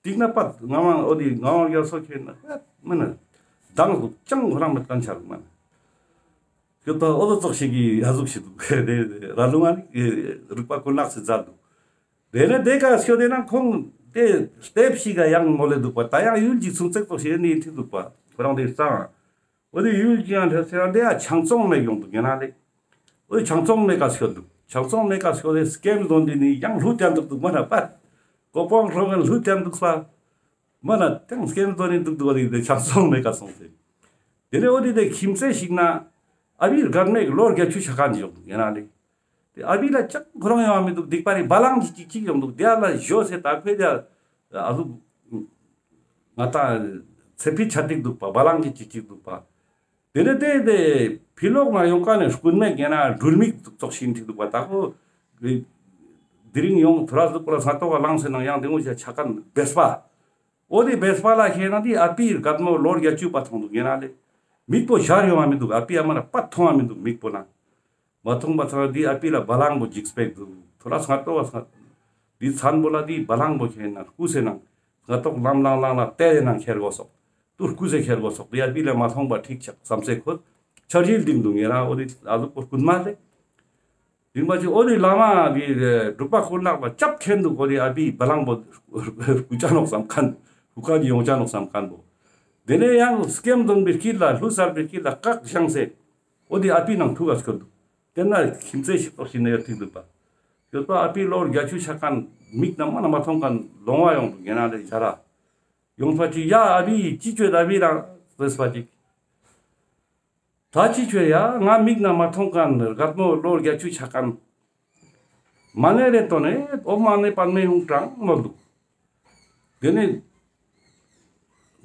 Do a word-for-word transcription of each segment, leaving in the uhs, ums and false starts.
ཏིག་ན་པད་ངག་དབང་འོ་དེ་ངག་དབང་རྒྱ་མཚོ་ཁྱེད་ན་མིན་ན་མདང་ཟུག་ཅང་ཁོ་རང་མེད་མཁན་ཆ་ལུགས་མ་ན། ཁྱོད་ད་འོ་དོ་ཙོགས་ཤིག་གི་ཡ་ཟུག་ཞིག་འདུག་དེ་ར་ལུང་ཨ་ནི་རིག་པ་ཀུན་ལེགས་སི་མཛད་འདུག་དེ་ནས་དེ་ཀ་སྐྱོད་དེ་ན་ཁོང་དེ་ལྟེབ་ཞིག་ག་ཡང་མོལ་ལེ་འདུག་པ། ད་ཡང་ཡུལ་གྱི་ཚུན་ཚད་ཙོགས་ཤིག་ནི་ཐིག་འདུག་པ། ཁོ་རང་དེ་གཙང་། འོ་དེ་ཡུལ་གྱི་ཡང་ལྷ་སེ་ར་དེ་ཡང་ཆང་བཙོང་མེད་ཡོང་འདུག་ཡིན་ན་ལེ། འོ་དེ་ཆང་བཙོང་མེད་ཀ་སྐྱོད་འདུག་ཆང་བཙོང་མེད་ཀ་སྐྱོད་དེ་སྐེམ་དོན་དེ་ནི་ཡང་ལྷུ་བསྟན་འདུག་འདུག་མ་ན་པ། ཀོ་པོང་ཁྲོ་གན་ལྷུ་བསྟན་འདུག་པ། མ་ན་ཏེང་སྐེམ་དོན་ནི་འདུག་འདུག་འོ་དེ་དེ་ཆང་བཙོང་མེད་ཀ་སོང་སྟེ། དེ་ནས་འོ་དེ་དེ་ཁྱིམ་མཚེས་ཤིག་ན་ཨ་བི་རྒད་མོ་ལོ་བརྒྱད་ཅུ་ཆ་མཁན་ཡོང་འདུག་ཡིན་ན་ལེ། དེ་ཨ་བི་ལ་ཅང་ཁོ་རང་ཡོང་བ་མི་འདུག་སྡིག་པ་རེད། བ་ལང་གི་ཅིག་ཅིག་ཡོང་འདུག་དེ་ལ་ཞོ་སེ་ད་ཁོས་དེ་ཨ་ཟུག་ང་ད་ཚེ་ཕི་ཆ་ཏིག་འདུག་པ། བ་ལང་གི་ཅིག་ཅིག་འདུག་པ། དེ་ནས་དེ་དེ་ཕི་ལོག་ན་ཡོང་ཀ་ནས་རྐུན་མས་ངེ་ན་འགྲུལ་མིག་ཙོགས་ཤིག་ཐིག་འདུག་པ། ད་ཁོ་དེ་རིང་ཡོང་ཐོ་ར་ཟུག་པོ་ལ་སྔ་ཏོག་ག་ལངས་སེ་ནང་ཡང་དེ་ངོ་ཞ་ཆ་མཁན་བེས་པ། འོ་དེ་བེས་པ་ལ་ཁྱེད་ན་དེ་ཨ་པི་རྒད་མོ་ལོ་བརྒྱད་ཅུ་པ་མཐོང་འདུག་ཡིན་ན་ལེ། མིག་པོ་ཞར་ཡོང་བ་མི་འདུག་ཨ་པི་ཨ་མ་ལ་པ་མཐོང་བ་མི་འདུག་མིག་པོ་ན། མ་མཐོང་པ་ཚང་དེ་ཨ་པི་ལ་བ་ལང་པོ་འཇིགས་སྤེག་འདུག་ཐོ་ར་སྔ་ཏོག་སྔ་དེ་མཚན་པོ་ལ་དེ་བ་ལང་པོ་ཁྱེད་ན་རྐུས་སེ་ནང་སྔ་ཏོག་ལམ་ལང་ལང་ལ་ཏེ་རེ་ནང་ཁྱེར་དགོས་སོག་དུ་རྐུས་སེ་ཁྱེར་དགོས་སོག་དེ་ཨ་པི་ལ་མ་མཐོང་པ་འགྲིག་ཆག་བསམ་སེ་ཁོ་འཆར་གཞི་ལྡིང་འདུག་ངེ་ར། འོ་དེ་ཨ་ཟུག་པོ་རྐུན་མ་ལེ། རིམ་པ་ཅིག་འོ་དེ་བླ་མ་དེ་འབྲུག་པ་ཀུན་ལེགས་ལ་སྐྱབས་མཁན་འདུག་འོ་དེ་ཨ་པི་བ་ལང་པོ་རྐུ་ཆ་ནོག་བསམ་མཁན། ཧུ་ཁ་གི་ཡོང་ཆ་ནོག་བསམ་མཁན་པོ། དེ་ནས་ཡང་སྐེམ་དོན་པའི་དཀྱིལ་ལ་ལྷུ་སལ་པའི་དཀྱིལ་ལ་བཀག་བཞེངས་སེ། འོ་དེ་ཨ་པི་ནང་ཐུག་ག་སྐྱོད་འདུག་དེ་ན་ཁྱིམ་མཚེས་ཤིག་ཏོག་ཞིག་ནས་ཡར་ཐིག་འདུག་པ། སྐྱོད་པ་ཨ་པི་ལོ་བརྒྱད་ཅུ་ཆ་མཁན་མིག་ན་མ་ན་མ་མཐོང་མཁན་ལོང་བ་ཡོང་འདུག་ཡིན་ན་ལེ་ཞ་ར། ཡོང་པ་ཅིག་ཡ་ཨ་བི་ཅི་བཅོས་ད་བི་རང་ཟེར་པ་ཅིག་ད་ཅི་བཅོས་ཡ་ང་མིག་ན་མ་མཐོང་མཁན་རྒད་མོ་ལོ་བརྒྱད་ཅུ་ཆ་མཁན། མ་ཎི་རེ་ཏོ་ནེ་ཨོཾ་མ་ཎི་པདྨེ་ཧཱུྃ་ཀྲང་མོལ་འདུག་དེ་ནས་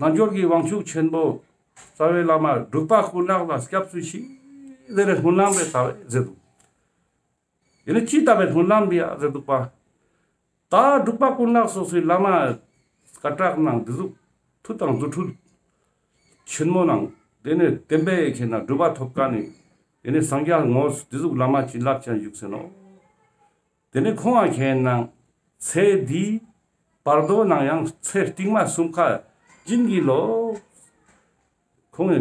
རྣལ་འབྱོར་གྱི་དབང་ཕྱུག་ཆེན་པོ་རྩ་བའི་བླ་མ་འབྲུག་པ་ཀུན་ལེགས་ལ་སྐྱབས་སུ་མཆི་ཟེར་རེ་སྨོན་ལམ་རེ་བཏབ་ཟེར་འདུག་དེ་ནས་ཅི་ལྟ་བུའི་སྨོན་ལམ་འདི་ཡ་ཟེར་འདུག་པ། ད་འབྲུག་པ་ཀུན་ལེགས་སོ་སོའི་བླ་མ་སྐད་གྲགས་ནང་འདི་ཟུག་མཐུ་དང་རྫུ་འཕྲུལ་ཆེན་མོ་ནང་དེ་ནས་བསྟན་པའི་ཁྱེད་ན་གྲུབ་པ་ཐོབ་མཁན་ནི་དེ་ནས་སངས་རྒྱས་དངོས་འདི་ཟུག་བླ་མ་བྱིན་རླབས་ཅན་བཞུགས་ཟེར་ནོ། དེ་ནས་ཁོང་ང་ཁྱེད་ན་ཚེ་འདིའི་བར་དོ་ནང་ཡང་ཚེ་རྟིང་མ་གསུམ་ཀ་བྱིན་གྱིས་རློབས། ཁོང་ངི་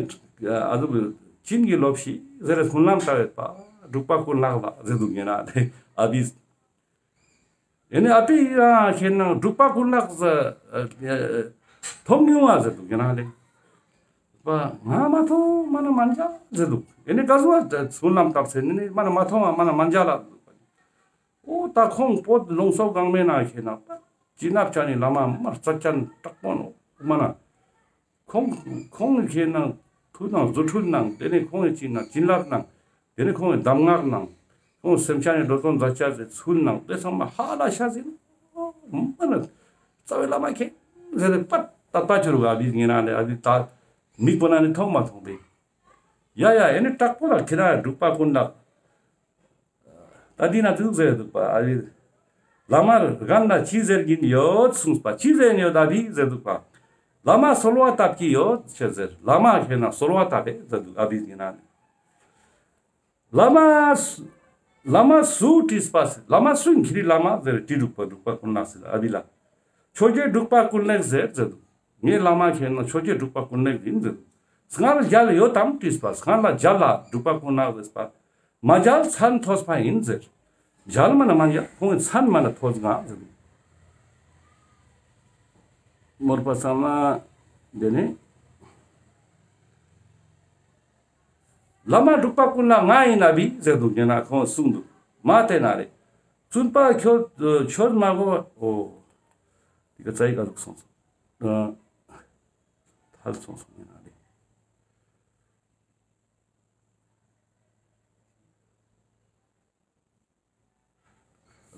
ཨ་ཟུག་བྱིན་གྱིས་རློབས་ཤིག་ཟེར་རེ་སྨོན་ལམ་བཏབ་ཡོད་པ། འབྲུག་པ་ཀུན་ལེགས་ལ་ཟེར་འདུག་ཡིན་ན་ཨ་བི། ཡིན་ནི་ཨ་བི་ཡང་ཁྱེད་ན་འབྲུག་པ་ཀུན་ལེགས་མཐོང་མྱོང་བ་ཟེར་འདུག་ཡིན་ན་ལེ། པ་ང་མ་མཐོང་མ་ན་མ་མཇལ་ཟེར་འདུག་ཡིན་ནི་ག་ཟུག་སྨོན་ལམ་བཏབ་ཟེར་ནི་མ་ན་མ་མཐོང་མ་ན་མ་མཇལ་ལ་འདུག་འོ་ད་ཁོང་བོད་ལུང་སོག་གང་མེད་ན་ཁྱེད་ན་ཅི་ནབ་ཆ་ནི་བླ་མ་མ་རྩ་ཅན་དྲག་པོ་ནོ་མ་ན། ཁོང་ཁོང་གི་ཁྱེད་ན་མཐུ་ནང་རྫུ་འཕྲུལ་ནང་དེ་ནས་ཁོང་གི་ཅི་ན་བྱིན་རླབས་ནང་དེ་ནས་ཁོང་གི་གདམས་ངག་ནང་ཁོང་སེམས་ཅན་ནི་འགྲོ་དོན་མཛད་བྱ་ཟེར་ཚུལ་ནང་དེ་ཚང་མ་ཧ་ལ་ཤ་ཟིན་མ་ན་རྩ་བའི་བླ་མ་ཁྱེད་ཟེར་ཏེ་པ་ད་ད་ཆུ་རུ་ཨ་བི་ངེ་ན་ལེ་ཨ་བི་ད་མིག་པོ་ན་ནི་མཐོང་མ་མཐོང་པས། ཡ་ཡ་ཨེ་ནི་དྲག་པོ་ལ་ཁྱེད་ན་འབྲུག་པ་ཀུན་ལེགས། ད་འདི་ན་དུག་ཟེར་འདུག་པ་ཨ་བི། བླ་མར་རྒན་ལ་ཅི་ཟེར་གྱིན་ཡོད་གསུངས་པ། ཅི་ཟེར་ཡོད་ཨ་བི་ཟེར་འདུག་པ། བླ་མ་གསོལ་བ་བཏབ་ཀྱི་ཡོད་ཅེས་ཟེར། བླ་མ་ཁྱེད་ན་གསོལ་བ་བཏབ་པས་ཟེར་འདུག་ཨ་བི་ཡིན་ན། བླ་མ་སུ་བླ་མ་སུ་དྲིས་པ་ཟེར། བླ་མ་སུ་ཡིན་ཁྱེད་རི་བླ་མ་ཟེར་དྲིས་འདུག་པ་འབྲུག་པ་ཀུན་ལེགས་ཟེར་ཨ་བི་ལ། ཆོས་རྗེ་འབྲུག་པ་ཀུན་ལེགས་ཟེར་ཟེར་འདུག་ངའི་བླ་མ་ཁྱེད་ན་ཆོས་རྗེ་འབྲུག་པ་ཀུན་ལེགས་ཡིན་ཟེར། སྔར་མཇལ་ཡོད་དམ་དྲིས་པ། སྔར་ལ་མཇལ་ལ་འབྲུག་པ་ཀུན་ལེགས་ཟེར་པ། མ་མཇལ་མཚན་ཐོས་པ་ཡིན་ཟེར། མཇལ་མ་ན་མ་མཇལ་ཁོང་གི་མཚན་མ་ན་ཐོས་ང་ཟེར། མོར་པ་ཚང་མ་དེ་ནས་བླ་མ་འབྲུག་པ་ཀུན་ལེགས་ང་ཡིན་ཨ་བི་ཟེར་འདུག་ཉེ་ན་ཁོང་གསུངས་འདུག་མ་དེ་ན་རེ། བཙུན་པ་ཁྱོད་ཆོས་མ་གོ་འོ། དེ་ག་ཙའི་ག་ཟུག་སོང་སོང་། ཐལ་སོང་སོང་ཡིན་ན་རེ།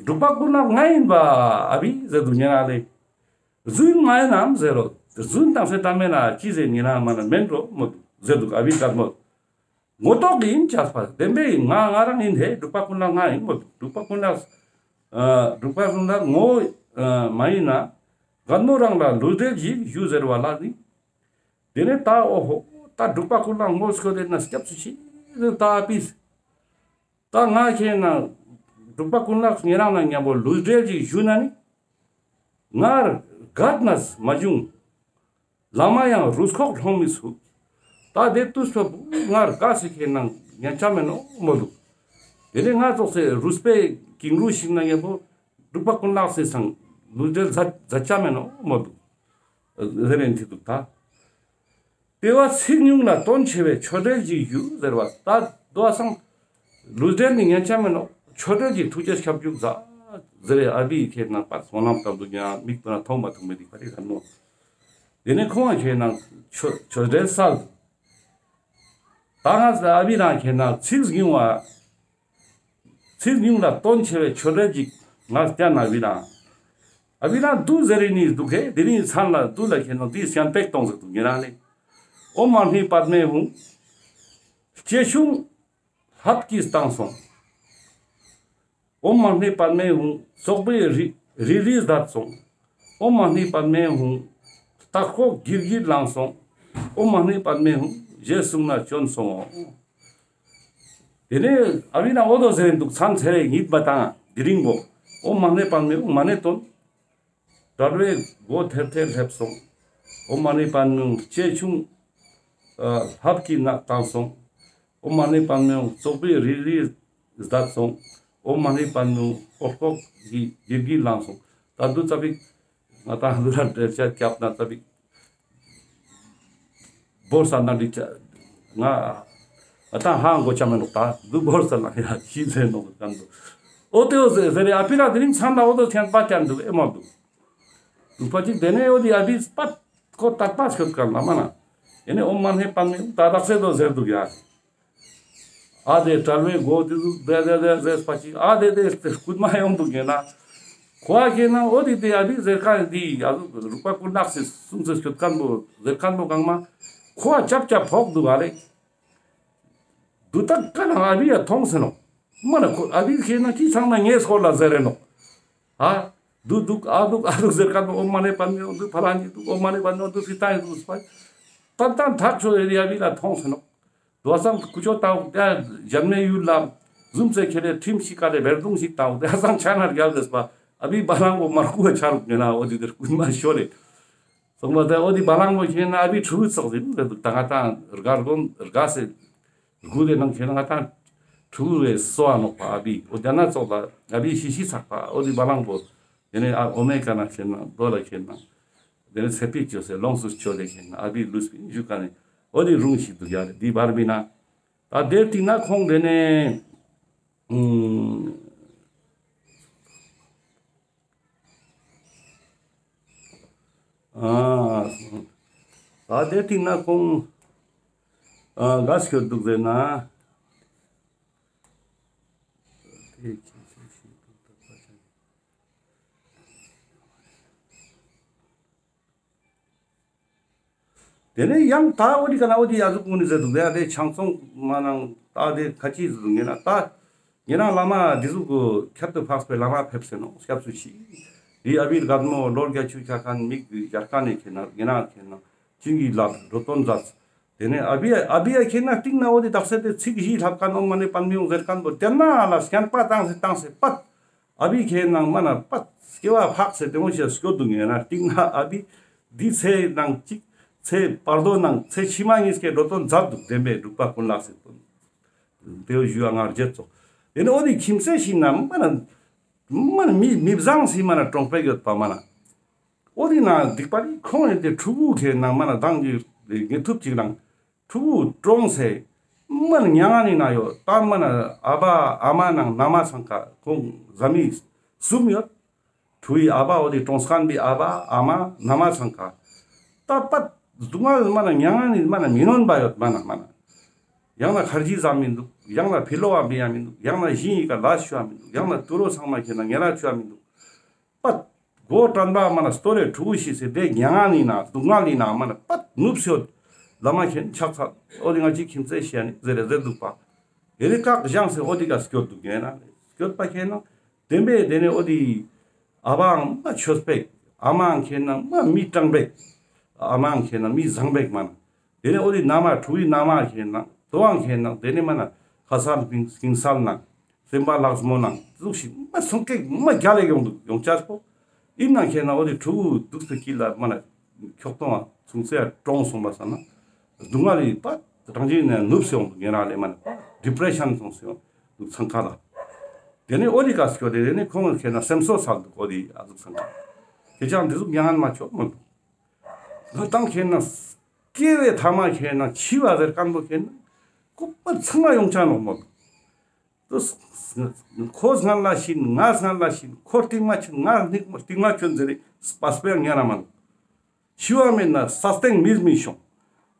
འབྲུག་པ་ཀུན་ལེགས་ང་ཡིན་པ་ཨ་བི་ཟེར་འདུག་ཉེ་ན་ལེ། རྫུན་མ་ཡིན་ནམ་ཟེར་རོ། རྫུན་དང་ཟེར་ད་མེད་ན་ཅི་ཟེར་ཉེ་ན་མ་ན་མེན་རོ་མོ་འདུག་ཟེར་འདུག་ཨ་བི་ཀར་མོ། ངོ་ཐོག་གི་ཡིན་ཅག་པ་བདེན་པའི་ང་ང་རང་ཡིན་ཧེ། འབྲུག་པ་ཀུན་ལེགས་ང་ཡིན་མོ་འདུག་འབྲུག་པ་ཀུན་ལེགས་ཨ་འབྲུག་པ་ཀུན་ལེགས་ངོ་མ་ཡིན་ན་རྒན་མོ་རང་ལ་ལུས་འབྲེལ་ཞིག་ཞུ་ཟེར་བ་ལ་ནི། དེ་ནས་ད་འོ་ཧོ་ད་འབྲུག་པ་ཀུན་ལེགས་ངོ་སྐྱོད་དེ་ན་སྐྱབས་སུ་མཆི་ཟེར་ད་ཨ་བི། ད་ང་ཁྱེད་ན་འབྲུག་པ་ཀུན་ལེགས་ཉེ་རང་ན་མཉམ་པོ་ལུས་འབྲེལ་ཅིག་ཞུ་ན་ནི། ངར་ ག་ནས་མ་བྱུང་། བླ་མ་ཡང་རུས་ཁོག་ལྷུང་མི་ཚུགས། ད་དེ་དུས་ཚོད་པོ་ང་དགའ་སེ་ཁེ་ནང་ཉན་ཆ་མེད་ནོག་མོལ་དུག། དེ་ནས་ང་ཙོགས་སེ་རུས་པའི་ཀིང་རུས་ཤིག་ན་ཡང་པོ་འབྲུག་པ་ཀུན་ལེགས་སི་སང་ལུས་འབྲེལ་མཛད་མཛད་ཆ་མེད་ནོག་མོལ་དུག། ཟེར་རེན་ཐི་དུག་ད། དེ་བ་ཚིག་ཉུང་ལ་དོན་ཆེ་བའི་ཆོས་འབྲེལ་ཞིག་ཞུ་ཟེར་བ་ད་དོ་སང་ལུས་འབྲེལ་ནི་ཉན་ཆ་མེད་ནོག། ཆོས་འབྲེལ་གྱི་ཐུགས་རྗེ་ཁྱབ་འཇུག་མཛད་ཟེར་རེ་ཨ་བི་ཁེ་ནང་པ་སོ་ནམ་ལྟ་བུ་ཡང་མིག་ཏུ་ན་མཐོང་མ་ཐུབ་མི་དེ་པ་རེ་ག་ནོ། དེ་ནས་ཁོང་ཁེ་ནང་ཆོས་ཆོས་འབྲེལ་སལ། ད་ང་ཨ་བི་རང་ཁེ་ནང་ཚིག་ཉུང་བ། ཚིག་ཉུང་ལ་དོན་ཆེ་བའི་ཆོས་འབྲེལ་ཅིག་ང་སྟན་ན་བི་རང་། ཨ་བི་རང་དུ་ཟེར་རེ་ནི་དུག་གེ་དེ་རིང་མཚན་ལ་དུ་ལ་ཁེ་ནང་དེ་སྐྱན་པེག་གཏོང་ཟེར་དུག་ཉེ་རང་ལེ། ཨོཾ་མ་ཎི་པདྨེ་ཧཱུྃ། ལྕེ་ཆུང་ལྷབ་ཀྱིས་བཏང་སོང་། ཨོཾ་མ་ཎི་པདྨེ་ཧཱུྃ། བཙོག་པའི་རི་རི་རི་བཟླས་སོང་། ཨོཾ་མ་ཎི་པདྨེ་ཧཱུྃ། ལྟག་ཤོག་གིར་གིར་ལངས་སོང་། ཨོཾ་མ་ཎི་པདྨེ་ཧཱུྃ། ཞེས་གསུངས་ན་བྱོན་སོང་ངོ་། དེ་ནས་ཨ་བི་ན་འོ་དོ་ཟེར་དུག། མཚན་ཚེ་རེ་ཉིད་པ་དང་དེ་རིང་པོ། ཨོཾ་མ་ཎི་པདྨེ་ཧཱུྃ་མ་ཎི་བཏོན། དལ་བའི་མགོ་ཐེར་ཐེར་སླེབས་སོང་། ཨོཾ་མ་ཎི་པདྨེ་ཧཱུྃ། ལྕེ་ཆུང་ལྷབ་ཀྱིས་ནག་བཏང་སོང་། ཨོཾ་མ་ཎི་པདྨེ་ཧཱུྃ། བཙོག་པའི་རི་རི་བཟླས་སོང་། ཨོཾ་མ་ཎི་པདྨེ་ཧཱུྃ། ལྐོག་ལྐོག་གི་གིར་གིར་ལངས་སོང་། ད་དུ་ཙ་པིག་ང་ཏང་ལུ་ར་འབྲེལ་ཆ་སྐྱབས་ན་ཙ་པིག་བོར་ས་ན་འདི་ཆ་ང་ང་ཏང་ཧང་གོ་ཆ་མེད་ནོག། ད་དུ་བོར་ས་ན་ཡ་ཤི་ཟེར་ནོག་ཀན་དུ། ཨོ་ཏེ་ཨོ་ཟེར་ཟེར་རེ་ཨ་བི་ར་དེ་རིང་མཚན་ལ་འོ་དོ་ཁེན་པ་ཀན་དུ་ཨེ་མོ་དུ། དུ་པ་ཅིག་དེ་ནས་འོ་དི་ཨ་བི་པད་ཁོ་ཏག་པ་ཤོད་ཀ་ལ་མ་ན། ཨེ་ནས་ཨོཾ་མ་ཎི་པདྨེ་ཧཱུྃ། ད་དག་ས་དོ་ཟེར་དུག་ཡ། ཨ་དེ་དལ་བའི་མགོ་དེ་ཟུག་དེ་དེ་དེ་ཟེར་པ་ཅིག་ཨ་དེ་དེ་སྐུད་མ་ཡོང་དུག་ཡིན་ན། ཁོ་ཨ་ཁེ་ན་འོ་དི་དེ་ཨ་བི་ཟེར་ཁན་དི་ཨ་ཟུག་རུས་པ་ཀུན་ལེགས་སི་གསུངས་སེ་ཤོད་ཁན་པོ་ཟེར་ཁན་པོ་གང་མ། ཁོ་ཨ་ཅབ་ཅབ་ཕོག་དུག་ག་ལེ། དུ་ཏག་ཀ་ན་ཨ་བི་ཡ་ཐོང་སེ་ནོག། མ་ན་ཁོ་ཨ་བི་ཁེ་ན་ཅི་ཚང་མ་ངའི་སྐོར་ལ་ཟེར་རེ་ནོག། ཨ་དུ་དུག་ཨ་དུག་ཨ་དུག་ཟེར་ཁན་པོ་ཨོཾ་མ་ཎི་པདྨེ་ཧཱུྃ། དུ་ཕ་ལ་ནི་དུག། ཨོཾ་མ་ཎི་པདྨེ་ཧཱུྃ། དུ་ཕི་ཏ་ཡི་དུག་སྤ། ཏན་ཏན་ཐག་ཆོད་རེ་ཨ་བི་ལ་ཐོང་སེ་ནོག། དོ་སང་ཀུ་ཅོ་ཏའོ་ཏེ་ཞན་མེ་ཡུལ་ལ་ཟུམ་ཚེ་ཁེ་རེ་ཁྲིམས་ཤིག་ག་ལེ་བེར་དུང་ཞིག་ཏའོ་ཏེ་སང་ཆ་ན་རྒྱལ་དེ་སྤ། ཨ་བི་བ་ལང་གོ་མར་ཁུ་བ་ཆ་རུག་ནེ་ན་འོ་དི་དེར་ཀུན་མ་ཤོ་ལེ། སོང་བ་དེ་འོ་དི་བ་ལང་གོ་ཁེ་ན་ཨ་བི་ཕྲུ་གུ་ཙོགས་ཟིན་དེ་དུག། ད་ང་ཏང་རྒ་རྒོན་རྒ་སེ་དགུ་དེ་ནང་ཁེ་ན་ང་ཏང་ཕྲུ་གུ་རེ་སོ་ཨ་ནོག་པ། ཨ་བི་འོ་དེ་ན་ཙོགས་ལ་ཨ་བི་ཤི་ཤི་ཚག་པ། འོ་དི་བ་ལང་གོ་དེ་ནས་ཨ་ཨོ་མེ་ཀ་ན་ཁེ་ན་དོ་ལ་ཁེ་ན་དེ་ནས་ཚེ་ཕི་ཅོ་སེ་ལོངས་སུ་སྤྱོད་དེ་ཁེ་ན་ཨ་བི་ལུས་པི་ཞུ་ཀ་ནས་འོ་དི་རུང་ཞིག་དུག་ཡ་རེ། དི་བར་བི་ན་ད་དེ་ཏིང་ན་ཁོང་དེ་ནས་ཨུམ། ཨ་ད་དེ་ཏིང་ན་ཁོང་ཨ་ག་སྐྱོད་དུག་ཟེར་ན། དེ་ནས་ཡང་ད་འོ་དི་ཀ་ན་འོ་དི་ཡ་ཟུག་གུན་ནི་ཟེར་དུག། ཡ་དེ་ཆང་ཚོང་མ་ནང་ད་དེ་ཁ་ཅིག་ཟེར་དུག། ངེ་ན་ད་ངེ་ན་བླ་མ་འདི་ཟུག་གི་ཁྱད་དུ་འཕགས་པའི་བླ་མ་ཕེབས་སེ་ནོག་སྐྱབས་སུ་མཆི། དེ་ཨ་བི་རྒད་མོ་ལོ་བརྒྱད་ཅུ་ཆགས་ཁན་མིག་གི་ཡར་ཀ་ནས་ཁེ་ན་ངེ་ན་ཁེ་ན་བྱིན་གྱིས་བརླབས་འགྲོ་དོན་མཛད། དེ་ནས་ཨ་བི་ཨ་བི་ཡ་ཁེ་ན་ཏིང་ན་འོ་དི་དག་ས་དེ་ཚིག་བཞི་ལྷབ་ཁན་ཨོཾ་མ་ཎི་པདྨེ་ཧཱུྃ་ཟེར་ཁན་པོ་དེ་ན་ལ་སྐྱན་པ་བཏང་སེ་བཏང་སེ་པད། ཨ་བི་ཁེ་ནང་མ་ན་པད་སྐྱེ་བ་འཕགས་སེ་དེ་མོ་ཞིག་སྐྱོད་དུག། ངེ་ན་ཏིང་ན་ཨ་བི་འདི་ཚེ་ནང་ཅིག་ཚེ་བར་དོ་ནང་ཚེ་ཕྱི་མ་གཉིས་ཀའི་འགྲོ་དོན་མཛད་དུག། བདེན་པའི་འབྲུག་པ་ཀུན་ལེགས་སི་དོན་དེའོ་ཞུ་ཡ་ང་རྗེ་ཙོགས། དེ་ནས་འོ་དི་ཁྱིམ་མཚེས་ཤིག་ན་མ་ན་མ་ན་མི་མི་བཟང་སི་མ་ན་གྲོང་པའི་ཡོད་པ་མ་ན། འོ་དི་ན་སྡིག་པ་རི་ཁོང་ཡོད་དེ་ཕྲུ་གུ་ཁེ་ནང་མ་ན་མདང་གི་ངེ་ཐུབ་ཅིག་ནང་ཕྲུ་གུ་གྲོངས་སེ་མ་ན་མྱ་ངན་ནི་ན་ཡོད། ད་མ་ན་ཨ་བ་ཨ་མ་ནང་ན་མ་ཚང་ཀ་ཁོང་བཟའ་མི་གསུམ་ཡོད། ཕྲུ་གུའི་ཨ་བ་འོ་དི་གྲོངས་ཁན་པའི་ཨ་བ་ཨ་མ་ན་མ་ཚང་ཀ་ད་པད་སྡུག་བསྔལ་མ་ན་མྱ་ངན་ནི་མ་ན་མི་ནོན་པ་ཡོད་མ་ན་མ་ན། ཡང་ན་ཁར་ཇི་ཟ་མི་དུག། ཡང་ན་ཕི་ལོ་བ་མི་ཡ་མི་དུག། ཡང་ན་ཞིང་ཡི་ཀ་ལ་ཆུ་ཡ་མི་དུག། ཡང་ན་ཏུ་རོ་ཚང་མ་ཁེ་ན་ངེ་ར་ཆུ་ཡ་མི་དུག། པད་མགོ་དྲན་པ་མ་ན་སྟོད་རེ་ཕྲུ་གུ་ཤི་སེ་དེ་མྱ་ངན་ནི་ན་སྡུག་བསྔལ་ནི་ན་མ་ན་པད་ནུབ་སེ་ཡོད། བླ་མ་ཁེ་ན་ཕྱག་འཚལ། འོ་དི་ང་ཅི་ཁྱིམ་མཚེས་ཤིག་ཡ་ནི་ཟེར་རེ་ཟེར་དུག་པ། ཡེ་ནི་བཀག་བཞེངས་སེ་འོ་དི་ཀ་སྐྱོད་དུག། ངེ་ན་སྐྱོད་པ་ཁེ་ན་བདེན་པའི་དེ་ནས་འོ་དི་ཨ་བའང་མ་ཆོས་པེག། ཨ་མའང་ཁེ་ན་མ་མི་དྲང་པེག། ཨ་མའང་ཁེ་ན་མི་བཟང་པེག་མ་ན། དེ་ནས་འོ་དི་ན་མ་ཕྲུ་གུའི་ན་མ་ཁེ་ན་དོའང་ཁེ་ན་དེ་ནས་མ་ན་ཁ་སང་ཕིང་སིང་སལ་ན་སེམས་པ་ལགས་མོ་ན་ཟུག་ཤིག་མ་སོང་ཀེག་མ་རྒྱལ་ལ་ཡོང་དུག་ཡོང་ཆ་སྤོ། ཨིན་ན་ཁེ་ན་འོ་དེ་ཕྲུ་གུ་དུག་སེ་སྐྱིད་ལ་མ་ན་ཁྱོག་ཐོང་ང་ཚུང་སེ་ཡ་གྲོངས་སོང་པ་སང་ན་སྡུག་བསྔལ་ལི་པ་རང་བཞིན་ནས་ནུབ་སེ་ཡོང་དུག་ཉེ་རང་ལེ་མ་ན་པ་ཌི་པྲེ་ཤན་སོང་སེ་ཡོང་དུག་ཚང་ཁ་ལ། དེ་ནས་འོ་དེ་ཀ་སྐྱོ་དེ་དེ་ནས་ཁོང་ཁེ་ན་སེམས་གསོ་སལ་དུག་འོ་དེ་ཨ་ཟུག་ཚང་ཁ་ཁེ་ཅང་དེ་ཟུག་མྱ་ངན་མ་ཆོག་མོ་དུག་ང་ཏང་ཁེ་ན་སྐྱེ་བའི་ཐ་མ་ཁེ་ན་འཆི་བ་ཟེར་ཁན་པོ་ཁེ་ན་ཁོ་པ་ཚང་མ་ཡོང་ཆ་ནོག་མོ་དུག་ཁོ་སྔན་ལ་ཤི་ན་ང་སྔན་ལ་ཤི་ན་ཁོ་རྟིང་མ་ཤི་ན་ང་རྟིང་མ་ཤི་ཟེར་རེ་སྤ་སྤེ་ཡང་ཉན་ན་མ་ནོག་ཤི་བ་མེད་ན་ས་སྟེང་མིས་མི་ཤོང་།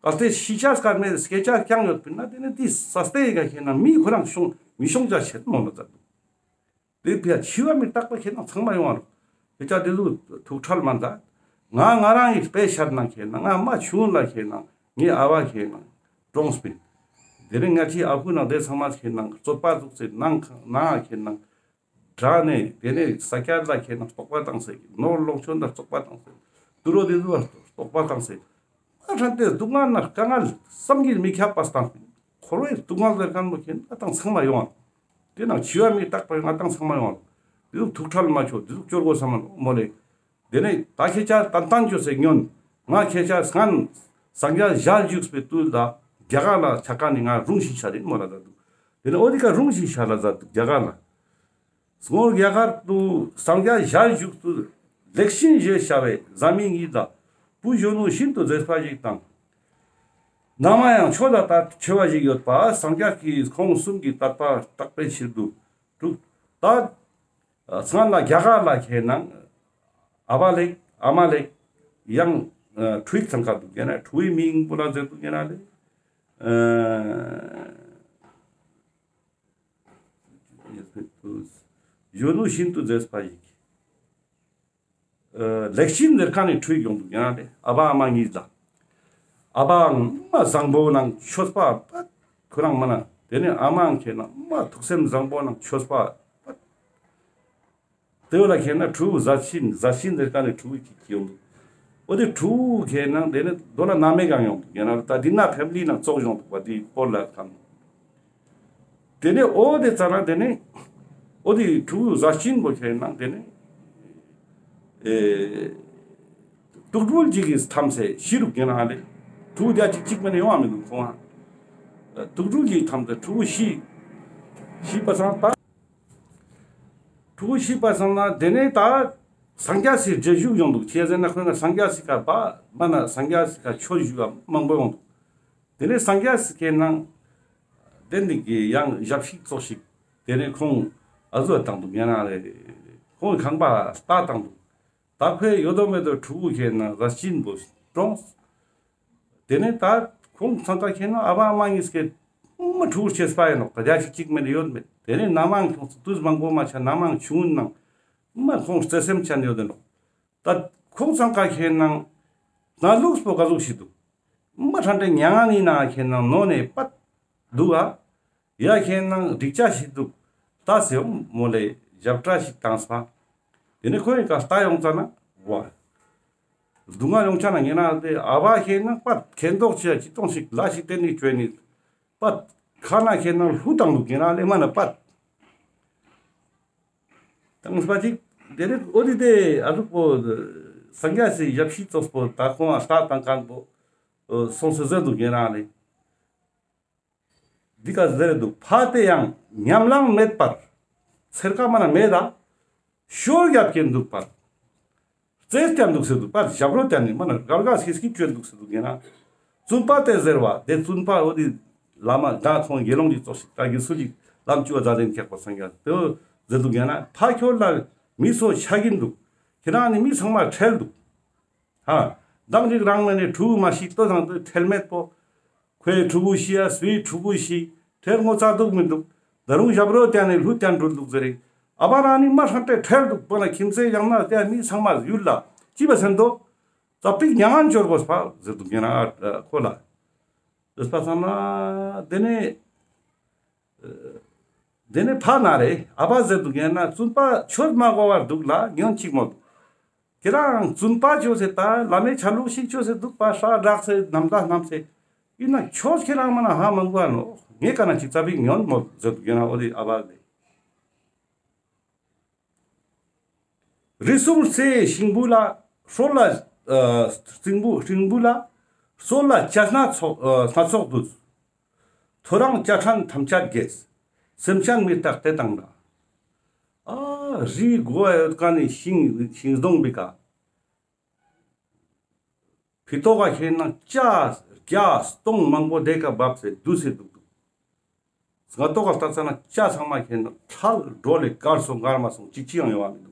གལ་ཏེ་ཤི་ཆ་སྐར་མེད་སྐྱེ་ཆ་རྐྱང་ཡོད་པིན་ན་དེ་ནི་དེ་ས་སྟེང་ག་ཁེ་ན་མི་ཁོ་རང་ཤོང་མི་ཤོང་ཆ་ཆེད་མོ་ལ་ཛད་དུག་དེ་ཕི་ཡ་འཆི་བ་མི་རྟག་པ་ཁེ་ན་ཚང་མ་ཡོང་བ་རུ། ཁེ་ཅག་དེ་ཚོ་ཐུགས་ཁྲལ་མ་མཛད། ང་ང་རང་ཡི་དཔེ་ཤད་ན་ཁེ་ན་ང་མ་ཆུང་ལ་ཁེ་ན་ངའི་ཨ་བ་ཁེ་ན་གྲོངས་པིན། དེ་རིང་ང་ཅི་ཨ་ཁུ་ན་དེ་ཚང་མ་ཁེ་ན་རྩོད་པ་ཟུག་སེ་ནང་ཁ་ན་ཁེ་ན་དྲ་ནས་དེ་ནས་ས་ཀྱད་ལ་ཁེ་ན་རྟོག་པ་བཏང་སེ་ནོར་ལོངས་སྤྱོད་ལ་རྟོག་པ་བཏང་སེ་དུ་རོ་དེ་ཚོ་ལ་རྟོག་པ་བཏང་སེ། ཨ་ཁྲ་དེ་སྡུག་བསྔལ་ན་དཀའ་ངལ་བསམ་གྱིས་མི་ཁྱབ་པ་སྟེ་འཁོར་བའི་སྡུག་བསྔལ་ཟེར་ཁན་པོ་ཁེ་ན་ཨ་ཏང་ཚང་མ་ཡོང་བ། དེ་ནང་འཆི་བ་མི་རྟག་པ་ཨ་ཏང་ཚང་མ་ཡོང་བ། དེ་ཚོ་ཐུགས་ཁྲལ་མ་ཆོག་དེ་ཚོ་སྐྱོར་དགོས་ས་མ་མོ་ལེ། དེ་ནས་ད་ཁྱེད་ཅག་ཏན་ཏན་ཅོས་སེ་ཉོན། ང་ཁྱེད་ཅག་སྔན་སངས་རྒྱས་ཞལ་བཞུགས་པའི་དུས་ལ་རྒྱ་གར་ལ་ཆ་ཀ་ནི་ང་རུང་ཞིག་ཆ་རིན་མོ་ལ་ཛད་དུག་དེ་ནས་འོ་དེ་ཀ་རུང་ཞིག་ཆ་ལ་ཛད་དུག་རྒྱ་གར་ལ། སྔོན་རྒྱ་གར་དུ་སངས་རྒྱས་ཞལ་བཞུགས་སུ་ལེགས་ཤིང་ཞེས་བྱ་བའི་བཟའ་མི་ཉིད་ལ་བུ་གཞོན་ནུ་ཤིན་ཏུ་མཛེས་པ་ཞིག་དང་། ན་མ་ཡང་ཆོས་ལ་དད་ཆེ་བ་ཞིག་ཡོད་པ་སངས་རྒྱས་ཀྱིས་ཁོང་གསུམ་གྱི་དད་པ་དག་པའི་ཕྱིར་དུ་དྲུག་ད་སྔན་ལ་རྒྱ་གར་ལ་ཁེ་ན་ཨ་བ་ལེགས་ཨ་མ་ལེགས་ཡང་ཕྲུ་གུ་ཚང་ཁ་དུག་ཁེ་ན་ཕྲུ་གུའི་མིང་པོ་ལ་ཟེར་དུག་ཁེ་ན་ལེ། གཞོན་ནུ་ཤིན་ཏུ་མཛེས་པ་ཞིག་ལེགས་ཤིང་ཟེར་ཁན་ནི་ཕྲུ་གུ་ཡོང་དུག་ཡང་ལེ་ཨ་བ་ཨ་མ་གཉིས་ལ། ཨ་བའང་མ་བཟང་པོ་ནང་ཆོས་པ་པ་ཁོ་རང་མ་ན་དེ་ནས་ཨ་མའང་ཁེ་ན་མ་ཐུགས་སེམས་བཟང་པོ་ནང་ཆོས་པ་པ། དེ་བོ་ལ་ཁེ་ན་ཕྲུ་གུ་བཟའ་ཤིང་བཟའ་ཤིང་ཟེར་ཁན་ནི་ཕྲུ་གུ་ཅིག་ཡོང་དུག་འོ་དེ་ཕྲུ་གུ་ཁེ་ན་དེ་ནས་དོ་ལ་ན་མེ་གང་ཡོང་དུག་ཡང་ན་ད་དེ་ན་ཕེ་མི་ལི་ནང་ཙོགས་ཡོང་དུག་པ་དེ་སྤོར་ལ་ཁན། དེ་ནས་འོ་དེ་ཙ་ན་དེ་ནས་འོ་དེ་ཕྲུ་གུ་བཟའ་ཤིང་པོ་ཁེ་ན་དེ་ནས་ཨེ་དུག་སྦྲུལ་ཅིག་གིས་ཐམས་སེ་ཤི་རུག་ཁེ་ན་ལེ། ཕྲུ་གུ་དེ་ཅིག་ཅིག་མེད་ན་ཡོང་བ་མི་དུག་ཁོང་ཨ། དུག་སྦྲུལ་གྱིས་ཐམས་སེ་ཕྲུ་གུ་ཤི་ཤི་པ་སང་ད་ཕྲུ་གུ་ཤི་པ་སང་ན་དེ་ནས་ད་སངས་རྒྱས་སི་རྗེས་ཞུགས་ཡོང་དུག་ཅི་ཟེར་ན་ཁོ་ན་སངས་རྒྱས་སི་ཀ་བ་མ་ན་སངས་རྒྱས་སི་ཀ་ཆོས་ཞུ་བ་མང་པོ་ཡོང་དུག་དེ་ནས་སངས་རྒྱས་སི་ཀའི་ནང་དེ་ནི་གི་ཡང་ཞབས་ཕྱི་ཙོགས་ཤིག་དེ་ནས་ཁོང་ཨ་ཟུ་བཏང་དུག་ཡང་ན་ལེ་ཁོང་ཁང་པ་ལྟ་བཏང་དུག་ད་ཁོའི་ཡོད་དོ་མེད་དོ་ཕྲུ་གུ་ཁེ་ན་བཟའ་ཤིང་པོ་གྲོངས། དེ་ནས་ད་ཁོང་ཚང་ཀ་ཁེ་ན་ཨ་བ་ཨ་མ་གཉིས་ཀེ་མ་ཕྲུ་གུ་ཆེས་པ་ཡིན་ནོག་ད་རྒྱ་ཅིག་ཅིག་མེད་ཡོད་མེད། དེ་ནས་ན་མའང་ཁོང་དུས་མང་པོ་མ་ཆ་ན་མའང་ཆུང་ངུན་ནང་མ་ཁོང་བརྩེ་སེམས་ཅན་ཡོད་དེ་ནོག་ད་ཁོང་ཚང་ཀ་ཁེ་ན་ན་ལུགས་པོ་ག་ཟུག་ཞིག་དུག་མ་ཁྲ་འདྲེ་མྱ་ངན་ནི་ནང་ཁེ་ན་ནོ་ནས་པད་དུག་ཨ། ཡ་ཁེ་ན་འགྲིག་ཆ་ཞིག་དུག་ད་སེ་མོ་ལེ་ཞབས་ཁྲ་ཞིག་བཏང་སྤ། དེ་ནས་ཁོའི་ཀ་ལྟ་ཡོང་ཙ་ན་བ། སྡུག་བསྔལ་ཡོང་ཆ་ན་ངེ་ན་དེ་ཨ་བ་ཁེ་ན་པད་ཁེ་འདོག་ཆེ་ཅི་གཏོང་ཞིག་ལ་ཞིག་དེ་ནི་བཅོས་ནི། པད་ཁ་ན་ཁེ་ན་ལྷུ་བཏང་དུག་ཁེ་ན་ལེ་མ་ན་པད། བཏང་སྤ་ཅིག་དེ་ནས་འོ་དེ་དེ་ཨ་ཟུག་པོ་སངས་རྒྱས་སི་ཞབས་ཕྱི་ཙོགས་པོ་ད་ཁོང་ཨ་ལྟ་བཏང་ཁན་པོ་སོང་སེ་ཟེར་དུག་ཁེ་ན་ལེ། འདི་ཀ་ཟེར་དུག་ཕ་དེ་ཡང་ཉམས་བླངས་མེད་པར་འཚེར་ཀ་མ་ན་མེད་ད། ཤོར་རྒྱབ་ཀྱིན་འདུག་པར། རྩེས་བསྟན་འདུག་ཟེར་དུག་པར་ཞབས་རོ་བསྟན་ནས་མ་ན་དགའ་དགའ་སྐྱིད་སྐྱིད་བཅོས་འདུག་ཟེར་དུག་ཡིན་ན། བཙུན་པ་དེ་ཟེར་བ་དེ་བཙུན་པ་འོ་དེ་བླ་མ་དགའ་ཁོང་དགེ་སློང་གི་ཙོགས་ཤིག་དགའ་གི་སུ་ཞིག་ལམ་བཅུ་བ་ཛ་དན་ཁེགས་པ་སངས་རྒྱས་དེ་ཟེར་དུག་ཡིན་ན་ཕ་ཁྱོད་ལ་མི་སོ་ཆ་གིན་འདུག་ཁྱེད་རང་ནི་མི་ཚང་མ་ཁྲེལ་འདུག་ཧ། མདང་ཅིག་རང་མེད་ནས་ཕྲུ་གུ་མ་ཤི་ལྟོས་དང་དུ་ཁྲེལ་མེད་པོ། ཁོའི་ཕྲུ་གུ་ཤི་ཡ་སུའི་ཕྲུ་གུ་ཤི་ཁྲེལ་ངོ་ཚ་འདུག་མི་འདུག་ད་རུང་ཞབས་རོ་བསྟན་ནས་ལྷུ་བསྟན་འགྲོ་འདུག་ཟེར་རེད། ཨ་བ་རང་ནི་མ་ཧྲང་ཏེ་ཁྲེལ་འདུག་པོ་ན་ཁྱིམ་མཚེས་ཡང་ན་དེ་མི་ཚང་མ་ཡུལ་ལ་ཅི་བ་སེམས་དོ། ཙ་པིག་མྱ་ངན་འབྱོར་དགོས་པ་ཟེར་འདུག་ཡིན་ན་ཁོ་ལ། ཟེར་པ་སང་ན་དེ་ནས། དེ་ནས་ཕ་ན་རེ་ཨ་བ་ཟེར་འདུག་ཡིན་ན་བཙུན་པ་ཆོས་མ་གོ་བར་འདུག་ལ་ཉོན་ཅིག་མོ་འདུག་ཁྱེད་རང་བཙུན་པ་ཅོས་སེ་ད་བླ་མའི་ཆ་ལུགས་ཤིག་ཅོས་སེ་འདུག་པ་ཧྲ་རག་སེ་ནམ་ད་ནམ་སེ། ཡིན་ན་ཆོས་ཁྱེད་རང་མ་ན་ཧ་མ་གོ་བ་ནོ་ངས་ག་ན་ཅིག་ཙ་པིག་ཉོན་མོ་ཟེར་འདུག་ཡིན་ན་འོ་དེ་ཨ་བ་ཟེར། རི་གསུམ་རྩེའི་ཤིང་བུ་ལ། སྲོལ་ལ་ཨ་སྲིན་བུ་སྲིན་བུ་ལ། སྲོལ་ལ་བྱ་སྣ་ཚོགས་ཨ་སྣ་ཚོགས་འདུས། ཐོ་རངས་བྱ་ཁྲ་ཐམས་ཅད་དགྱེས། སེམས་ཅན་མི་རྟག་དེ་དང་འདྲ། ཨ་རི་མགོ་ཡོད་ཀ་ནི་ཤིང་ཤིང་སྡོང་བི་ཀ། ཕི་ཏོག་ག་ཁེན་ན་བྱ་བརྒྱ་སྟོང་མང་པོ་དེ་ཀ་བབས་སེ་འདུས་སེ་འདུག་འདུག། སྔ་ཏོག་ག་ལྟ་ཙ་ན་བྱ་ཚང་མ་ཁེན་ན་ཁྲལ་འགྲོ་ལེ་གར་སོང་གར་མ་སོང་ཅིག་ཅི་ཡང་ཡོང་བ་མི་འདུག།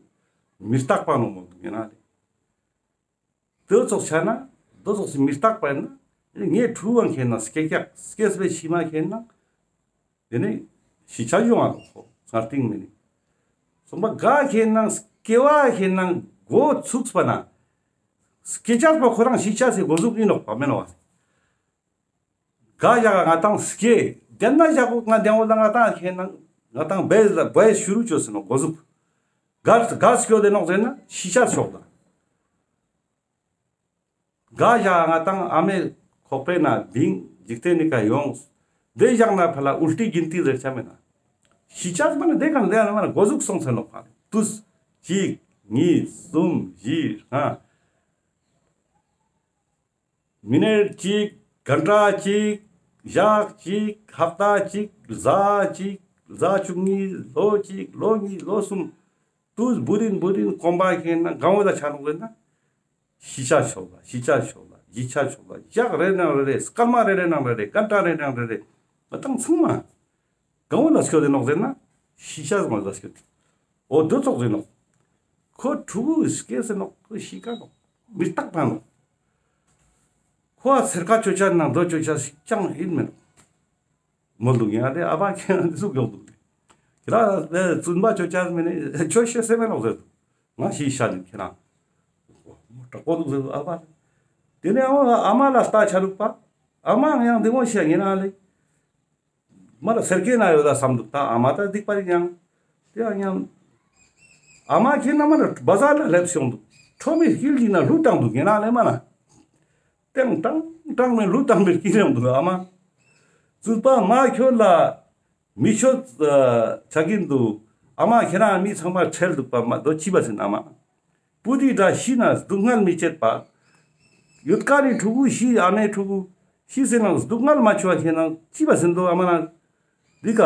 མི་རྟག་པ་ནོ་མོ་འདུག་ཡིན་ན་ལེ། དེ་ཙོགས་ཆ་ན་དེ་ཙོགས་སི་མི་རྟག་པ་ཡིན་ན་ངའི་ཕྲུ་གུ་ཁེན་ན་སྐྱེ་ཀྱག་སྐྱེས་པའི་ཕྱི་མ་ཁེན་ན། དེ་ནི་ཤི་ཆ་ཡོང་བ་ནོག་ཁོ་སྔར་སྟིང་མེ་ནི། སོང་པ་ག་ཁེན་ན་སྐྱེ་བ་ཁེན་ན་འགོ་ཚུགས་པ་ན། སྐྱེ་ཆ་པ་ཁོ་རང་ཤི་ཆ་སི་འགོ་ཟུག་ཡིན་ནོག་པ་མེན་ནོག་པ། ག་ཞག་ང་ཏང་སྐྱེ་དེན་ན་ཞག་གུ་ང་དེང་བོ་ལ་ང་ཏང་ཁེན་ན་ང་ཏང་བེས་ལ་བེས་ཤུ་རུ་ཅོས་སི་ནོག་འགོ་ཟུག། ག་ག་སྐྱོ་དེ་ནོག་ཟེར་ན་ཤི་ཆ་ཤོག་ད། ག་ཞག་ང་ཏང་ཨ་མའི་ཁོག་པའི་ནང་ལྡིང་འཇིག་རྟེན་ནི་ཀ་ཡོངས། དེ་ཞག་ན་ཕ་ལ་ཨུལ་ཏི་གིན་ཏི་ཟེར་ཆ་མེད་ན། ཤི་ཆ་མ་ན་དེ་གང་དེ་ཡང་མ་ན་འགོ་ཟུག་སོང་ཚེ་ནོག་ཕ། དུས་གཅིག་གཉིས་གསུམ་བཞི་ལྔ། མི་ནེར་གཅིག་གན་ཊ་གཅིག་ཞག་གཅིག་ཧབ་ཏ་གཅིག་ཟླ་གཅིག་ཟླ་བཅུ་གཉིས་ལོ་གཅིག་ལོ་གཉིས་ལོ་གསུམ། དུས་བུ་རིན་བུ་རིན་གོམ་པ་ཁེན་ན་གང་བོ་ལ་ཆ་ནོག་ཟེར་ན། ཤི་ཆ་ཤོག་ལ་ཤི་ཆ་ཤོག་ལ་ཤི་ཆ་ཤོག་ལ་ཞག་རེ་ནང་རེ་རེ་སྐར་མ་རེ་རེ་ནང་རེ་རེ་གན་ཊ་རེ་ནང་རེ་རེ་མ་ཏང་ཚང་མ་གང་བོ་ལ་སྐྱོ་དེ་ནོག་ཟེར་ན་ཤི་ཆ་མ་ལ་སྐྱོ་དེ། འོ་དེ་ཙོགས་ཟེར་ནོག། ཁོ་ཕྲུ་གུ་སྐྱེས་ཟེར་ནོག་ཁོ་ཤི་ཀ་ནོག་མི་རྟག་པ་ནོག། ཁོ་ཨ་ཚེར་ཁ་ཅོ་ཆ་ནང་དོ་ཅོ་ཆ་ཞིག་ཅང་ཡིན་མེད་ནོག། མོལ་འདུག་ཡང་དེ་ཨ་བ་ཁྱེད་རང་འདི་ཟུག་ཡོང་འདུག། ཁྱེད་རང་བཙུན་པ་ཅོ་ཅག་མེད་ནི་ཆོས་བཤད་སེ་མེད་ནོག་ཟེར་འདུག། ང་ཤི་ཤ་ནི་ཁྱེད་རང་དྲག་པོ་འདུག་ཟེར་འདུག་ཨ་བ། དེ་ནས་ཨ་མ་ཨ་མ་ལ་ལྟ་ཆ་རུག་པ། ཨ་མ་ཡང་འདི་མོ་ཤི་ཡ་ཉེ་ན་ལེ། མ་ལ་སེར་སྐྱེ་ན་ཡོད་ད་བསམ་འདུག་ད་ཨ་མ་ད་སྡིག་པ་རིག་ཡང་། དེ་ཡང་ཡང་། ཨ་མ་ཁྱེད་ན་མ་ལ་བ་ཟ་ལ་སླེབས་སོང་འདུག། ཁྲོ་མི་དཀྱིལ་གྱི་ན་ལྷུ་བཏང་འདུག་ཉེ་ན་ལེ་མ་ན། ཏེང་ཏང་ཏང་མེ་ལུ་ཏང་མེ་ཀི་རེང་འདུག་ཨ་མ། བཙུན་པ་མ་ཁྱོད་ལ་མི་ཆོད་ཆ་གིན་འདུག། ཨ་མ་ཁྱེད་རང་མི་ཚང་མ་ཁྲེལ་འདུག་པ་མ་དོ་ཅི་བ་ཟིན་ཨ་མ། བུ་དི་འདྲ་ཤི་ན་སྡུག་བསྔལ་མི་བྱེད་པ། ཡུལ་ཀ་ནི་ཕྲུ་གུ་ཤི་ཨ་མའི་ཕྲུ་གུ་ཤི་ཟེར་ན་སྡུག་བསྔལ་མ་ཆུ་བ་ཁྱེད་རང་ཅི་བ་ཟིན་འདུག་ཨ་མ་ན། འདི་ཀ་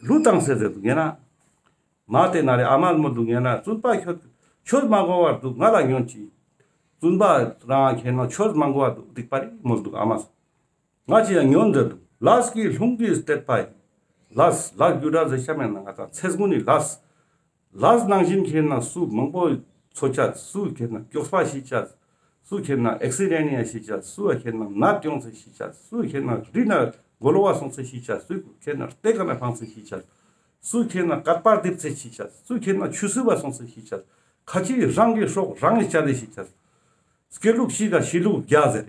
ལུ་ཏང་ཟེར་ཟེར་འདུག་ཡིན་ན། མ་དེ་ན་རེ་ཨ་མ་མོ་འདུག་ཡང་ན་བཙུན་པ་ཁྱོད་ཆོས་མ་གོ་བར་འདུག་ང་ལ་ཉོན་ཅི། བཙུན་པ་རང་ཁྱེད་ན་ཆོས་མ་གོ་བར་འདུག་སྡིག་པ་རིག་མོ་འདུག་ཨ་མ། ང་ཅི་ཡང་ཉོན་ཟེར་འདུག། ལས་ཀྱི་རླུང་གིས་བསྟད་པ་ཡི། ལས་ལས་རྒྱུ་འབྲས་ཟེར་ཤ་མེད་ན་ང་ཚ་ཚེ་སྔོན་ནི་ལས། ལས་ནང་བཞིན་ཁྱེད་ན་སུ་མང་པོ་འཚོ་ཆ་སུ་ཁྱེད་ན་མགྱོགས་པ་ཤི་ཆ། སུ་ཁྱེད་ན་ཨེག་སི་ཌེན་ཡ་ཤི་ཆ་སུ་ཁྱེད་ན་ནད་ཡོང་ཚེ་ཤི་ཆ་སུ་ཁྱེད་ན་རི་ན་གོ་ལོ་བ་སོང་ཚེ་ཤི་ཆ་སུ་ཁྱེད་ན་རྟེ་ཀ་ན་འཕངས་ཚེ་ཤི་ཆ། སུ་ཁྱེད་ན་སྐད་པར་རྡིབ་ཚེ་ཤི་ཆ། སུ་ཁྱེད་ན་ཆུ་སྲིན་པ་སོང་ཚེ་ཤི་ཆ། ཁ་ཆེ་རང་གི་སྲོག་རང་གི་བཅད་དེ་ཤི་ཆ། སྐྱེ་ལུགས་ཤི་ག་ཤི་ལུགས་བརྒྱ་ཟེར།